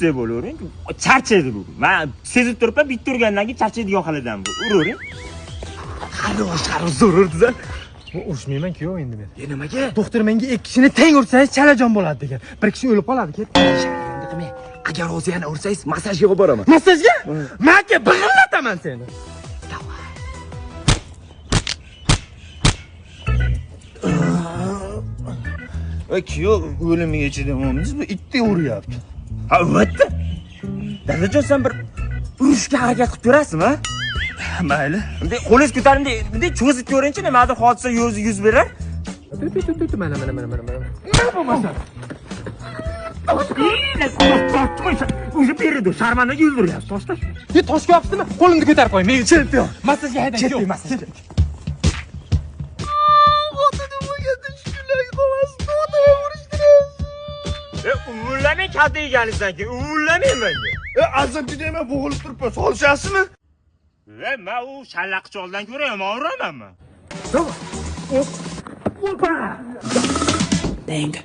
Bo'lavering. Charchaydi bu. Men sezib turibman, bitta urgandan keyin charchaydigan halidan bu. Uravering. Хорош, хорош, zo'r urdiz. Urishmayman kuyov endi men. E nimaga? Doktor menga ikki kishini teng ursangiz chalajon bo'ladi degan. Bir kishi o'lib qoladi, ket. Endi qilmang. Agar hozir yana ursangiz, massajga olib boraman. Massajga? Maka big'illataman seni. E kuyov o'limiga chidamamiz, bu itdek uryapti. Ha, albatta. Dadajon, sen bir urishga harakat qilib ko'rasizmi? Mayli. Bunday qo'lingiz ko'tarib, bunday cho'zib ko'ringchi, nimadir hodisa yuz berar. Tut, mana mana mana mana mana. Уже berdi, sharmandaga o'ldiryapsiz, toshda. Ye toshga yopishdimi? Qo'limni ko'tarib qo'y. Men chempion. Massajga haydang kuyov. Massajga. E, uvullamang kalta yeganingizdan keyin, uvullamang menga. E azab judayam bo'g'ilib turibman. Solishasizmi? E, men u shallaqi choldan ko'ra yomon uramanmi? Deng.